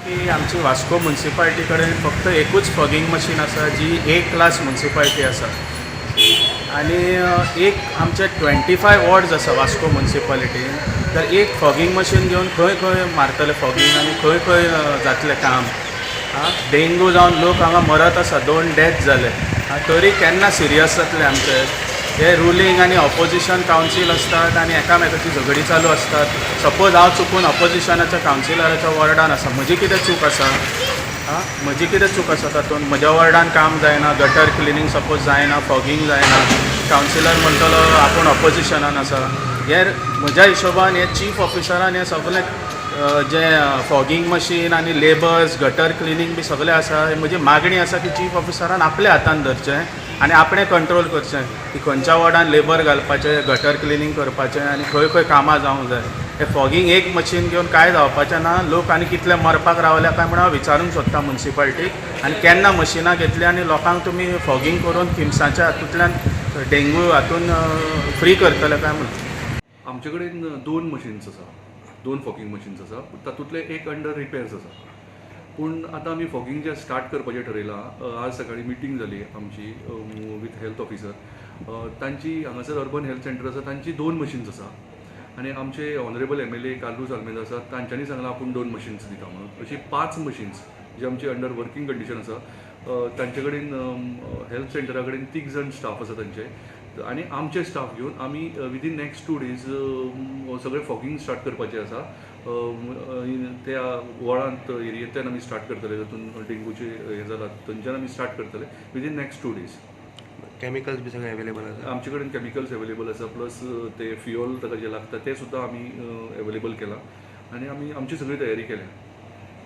की आमची वास्को मुन्सिपाल्टी कडेन फक्त एकूच फॉगिंग मशीन आसा, जी ए क्लास मुन्सिपाल्टी आसा आनी एक आमचे 25 वॉर्ड्स आसा वास्को मुन्सिपालिटीन. तर एक फॉगिंग मशीन घेवन खंय खंय मारतले फॉगिंग आनी खंय खंय जातलें काम? आं, डेंगू जावन लोक हांगा मरत आसा, दोन डेथ जाले. आं, तरी केन्ना सिरियस जातले आमचे हे रुलींग आनी ऑपोजिशन कावन्सील आसतात आनी एकामेकाची झगडीं चालू आसतात. सपोज हांव चुकून ऑपोजिशनाच्या कावन्सिलराच्या वॉर्डान आसा, म्हजी कितें चूक आसा? आं, म्हजी कितें चूक आसा तातूंत? म्हज्या वॉर्डान काम जायना, गटर क्लिनींग सपोज जायना, फॉगिंग जायना, कावन्सिलर म्हणटलो आपूण ऑपोजिशनान आसा. हे म्हज्या हिशोबान हे चीफ ऑफिसरान हे सगलें जें फॉगिंग मशीन आनी लेबर्स, गटर क्लिनींग बी सगळें आसा, हे म्हजी मागणी आसा की चीफ ऑफिसरान आपल्या हातान धरचें आनी आपणें कंट्रोल करचें की खंयच्या वॉर्डान लेबर घालपाचें, गटर क्लिनींग करपाचें आनी खंय खंय कामां जावंक जाय. हे फॉगिंग एक मशीन घेवन कांय जावपाचें ना. लोक आनी कितले मरपाक रावल्या काय म्हणून हांव विचारूंक सोदतां मुन्सिपाल्टीक. आनी केन्ना मशिनां घेतली आनी लोकांक तुमी फॉगिंग करून किमसाच्या हातूंतल्यान, डेंगू हातून फ्री करतले काय म्हणून. आमचे कडेन दोन मशीन्स आसा, दोन फॉगिंग मशीन्स आसा. तातूंतले एक अंडर रिपेर्स आसा. पूण आतां आमी फॉगिंग जें स्टार्ट करपाचें ठरयलां, आज सकाळीं मिटींग जाली आमची विथ हेल्थ ऑफिसर. तांची हांगासर अर्बन हेल्थ सेंटर आसा, तांची दोन मशीन्स आसा आनी आमचे ऑनरेबल एमएलए कार्लूस आल्मेदा आसा, तांच्यांनी सांगलां आपूण दोन मशीन्स दिता म्हणून. अशी पांच मशीन्स जे आमची अंडर वर्किंग कंडिशन आसा. तांचे कडेन, हेल्थ सेंटरा कडेन तीग जाण स्टाफ आसा तांचे आनी आमचे स्टाफ घेवन आमी विदीन नेक्स्ट 2 डेज सगळें फॉगिंग स्टार्ट करपाचें आसा. त्या वॉर्डांत, एरियेंतल्यान आमी स्टार्ट करतले, जातून डेंगूचे हें जालां, थंयच्यान आमी स्टार्ट करतले विदीन नेक्स्ट 2 डेज. केमिकल्स बी सगळे अवेलेबल आसा? आमचे कडेन केमिकल्स अवेलेबल आसा, प्लस ते फ्युअल ताका जें लागता तें सुद्दां आमी अवेलेबल केलां आनी आमी आमची सगळी तयारी केल्या.